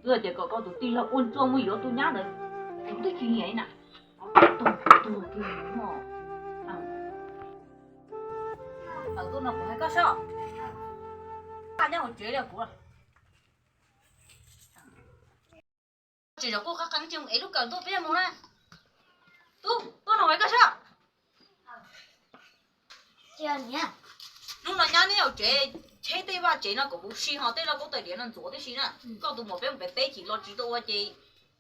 Twb tias kom koj tus tij laug ua ntsuag mus yuav tus nyab ntawd, kuv twb tsis nyiam li na. Tuag tuag kiag no. Tawm tuaj no kuv hais koj sob. Koj nyob hauv tsev li kuv. Tsis zov kuj qab qeeb tsis mus ev lub kawm tuaj peb mus na. Tub, tuaj no hais koj sob. Hnub no nyab neb hauv tsev, tsheb tej vaj tsev no kom kuv si ho tej laj kub tais diav no ntxuav tib si na. Koj tus muam peb mus pem teb chim los tsis tau ua ces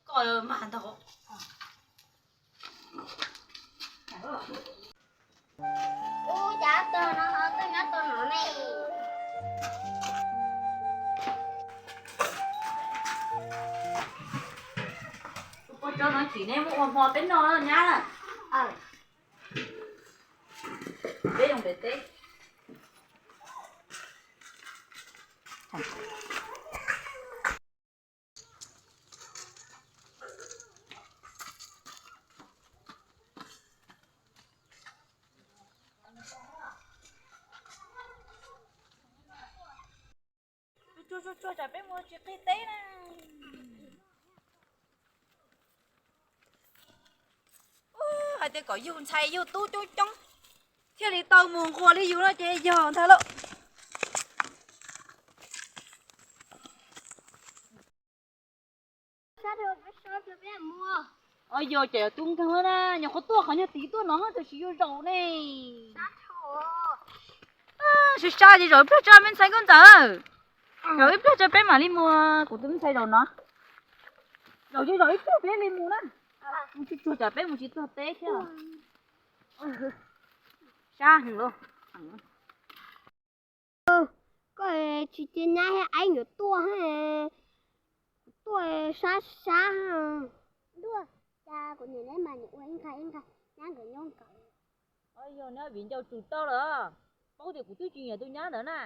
koj mag ntag. Ub, cas tag no ho tuaj nyob tau no ne. Tus pog tso no chim neb muab ua hmo peb noj nyab. Peb zoo pem teb. Tsuag tsuag tsuag tsam peb mus tsis qig teb na. Hais tias kom yug ntxhais yug tub coob coob thiaj li tau mus nquas li yus no ces yog ntag lauj. Yog ces tub nkeeg na, nyuam qhuav tuaj qhov nyuag tid tuaj no tam sim yuav zaum ne. Sib sab ces zaum ib pliag tso me ntxhais Nkauj Ntxawm. Zaum ib pliag tso peb mam li mus, kuv tus me ntxhais zaum no. Zaum ces zaum ib pliag peb li mus na. Mus tsuag tsuag tsam peb mus tsis txog teb thiab. Sab heev lauj. Koj tsis cia nyab thiab aib yuav tuaj, tuaj sab sab. Ntuj, cas kuv niam neb mas niam ua ib nqag ib nqag, nyab nkawd nyob nkaus. Yog neb viv ncaus tsum tau lawm, paub tias kuv twb tsis nyiam tus nyab ntawd na.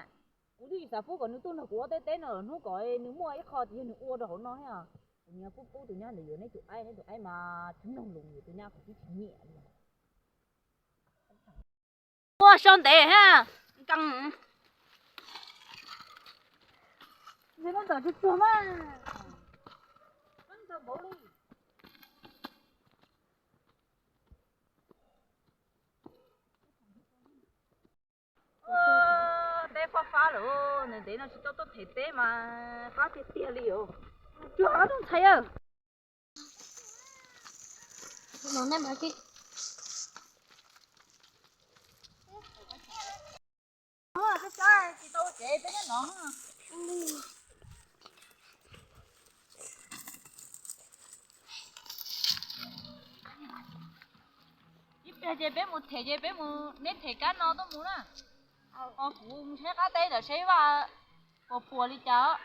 Kuv twb tsis xav pub kom nws tuaj nrog kuv ua tej teb no lawm, hnub kom nws muaj ib qho tias yog nws ua rau hauv no thiab. Kuv niam pub pub tus nyab ntawd yuav neb tus aib, neb tus aib mas tsis mloog lus, yuav tus nyab kuv twb tsis nyiam li. Ua so ntev ha, nkees. Neb muab ntawm tsuag tsuag mas. Teb fab fab lawm, ntev ntev no tsis tau tuaj them teb mas fab tiag tiag li os. Tsuag ob tug ntxhais. Ib pliag ces peb mus them ces peb mus, neb them kab no tuaj mus na. Ho kuv mus saib qab teb ntawm saib vaj puas puas li cas.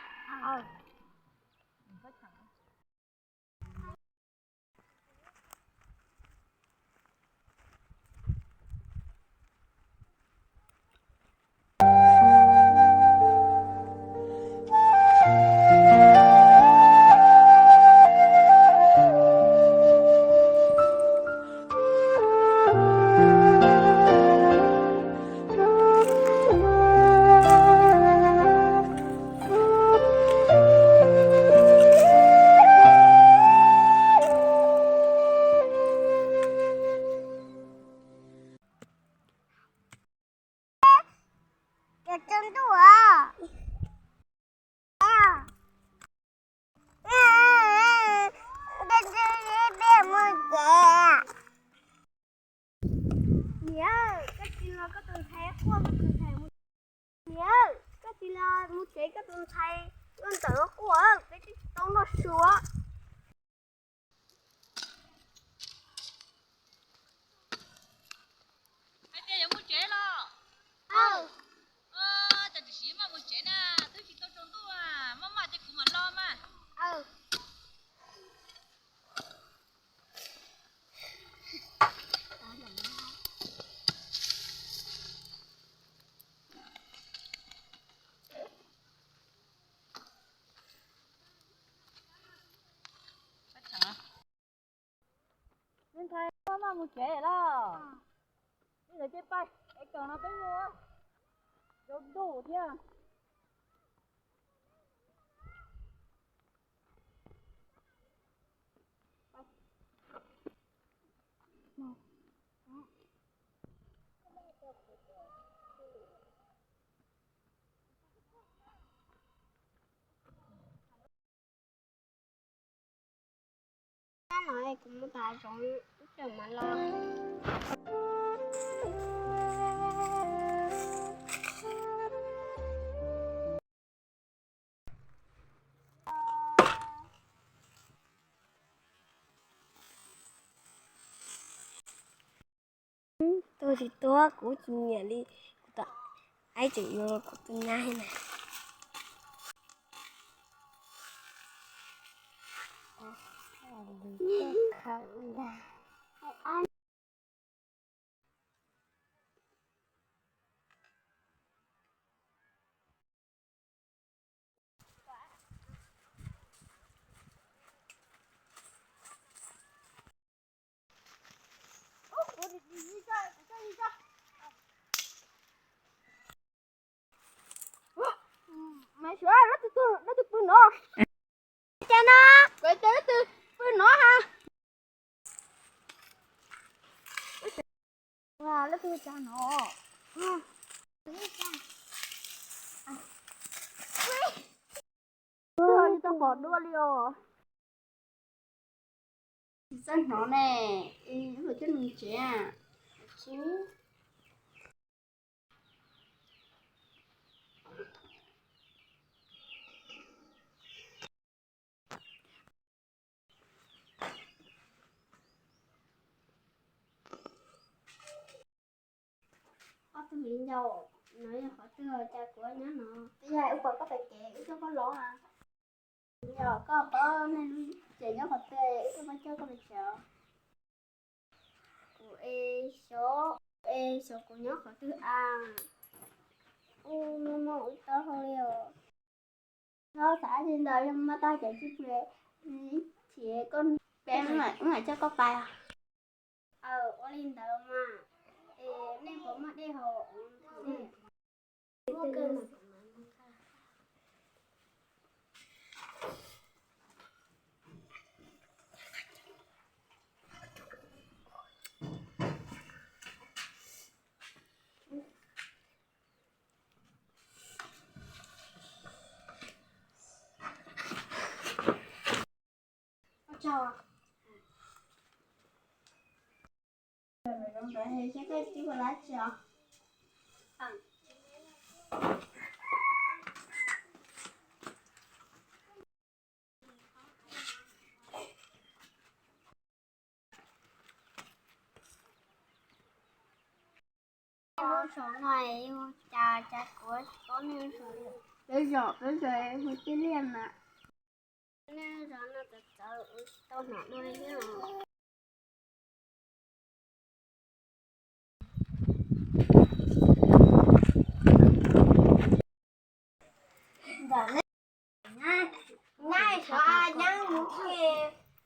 Niam, koj tsis los koj tus ntxhais quaj, koj tus ntxhais mus. Niam, koj tsis los mus tsev, koj tus ntxhais Nkauj Ntxawm quaj, peb twb tsis tau noj su. Hais tias yuav mus tsev los? Cas tsis siv maj mus tsev na, twb tsis tau tsaus ntuj, maj maj ces kuv mam los mas. Me ntxhais, maj maj mus tsev los? Ib ntawd ces pab ev kawm no peb mus, tsaus ntuj thiab. Hnub no kuv mus tom hav zoov, ib pliag mam los. Tuag tsis tuag, kuv tsis nyiam li. Kuv tus aib tseem yuav kuv tus nyab na. Mas xyov leej twg, leej twg pw no. Cas no? Cas leej twg pw no ha? Leej twg cas no? Tsis tau pom dua li os. Tsis txawj hnov ne, wb mus coj nws tsev. Ob tug viv ncaus, no yog qhov twg, cas kuv nyob no? Yog wb pom koj pem kev, wb coj koj los. Yog koj paub neeg lub tsev nyob qhov twg, wb coj koj coj koj pem tsev. Kuv es xyov, es xyov kuv nyob qhov twg a. Ub, muaj muaj ub taub hau li os. Txhob xav li ntawd, yog muaj tag kev tsis phem, ib chim koj peb wb mam coj koj pais. Aw, ua li ntawd mas, es nej puas muaj dej haus? Lub zos no cas cas kuv tsis paub nej lub zos li. Peb zos, peb zos hu Tij Liaj mas. Nej lub zos no txawv txawv, kuv tsis tau hnov dua li thiab. Ntawm nej, nyab xyov nyab mus,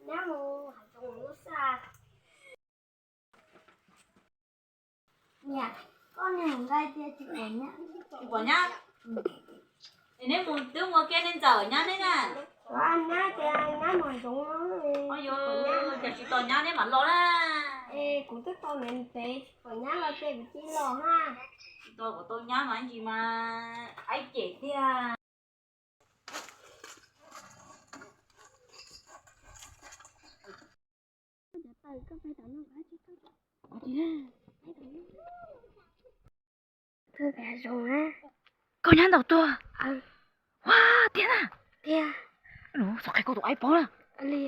nyab mus hav zoov lub xaj. Niam, koj niag nqaij tias tsis pom nyab. Tsis pom nyab? Es neb mus twb mus ua ke nej ntxawm nyab neb na? Nyab tias nyab mus hav zoov. Oj yog, cas tsis tos nyab neb mam los na? Es kuv twb tos ntev ntev tsis pom nyab los ces kuv cia los ha. Tsis tos kuv tau nyab mas ntsis mas aib cem tiag. Koj nyab ntaus tuag? Ua tiag na. Tiag. Txhob qhia koj tus aib paub na. Li.